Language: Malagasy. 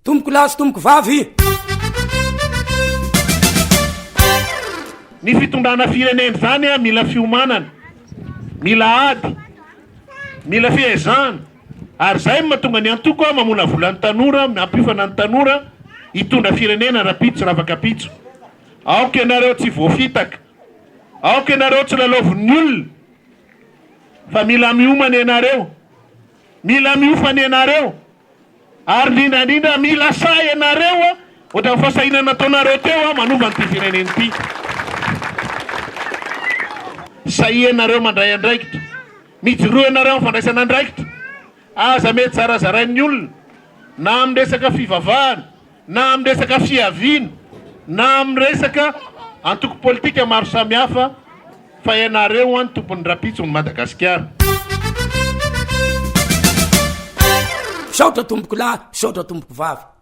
Tompoko lahy sy tompoko vavy. Ny fitondrana firenena izany mila fiomanana, mila ady, mila fiezahana ary izay no mahatonga ny antoko mamolavola ny tanora, mampiofana ny tanora hitondra firenena rahampitso ravakapitso. Aoka ianareo tsy voafitaka, aoka ianareo tsy lalaovin'ny olona fa mila miomana ianareo, mila miofana ianareo. Ary indrindra indrindra mila sahy ianareo a, ohatran'ny fahasahiana nataonareo teo a, manova an'ity firenena ity. Sahia ianareo mandray andraikitra, mijoroa ianareo amin'ny fandraisana andraikitra, aza mety zarazarain'ny olona na amin'ny resaka fivavahana, na amin'ny resaka fiaviana, na amin'ny resaka antoko politika maro samihafa fa ianareo an tompon'ny rapitso ny Madagasikara. Misaotra tompoko lahy, misaotra tompoko vavy.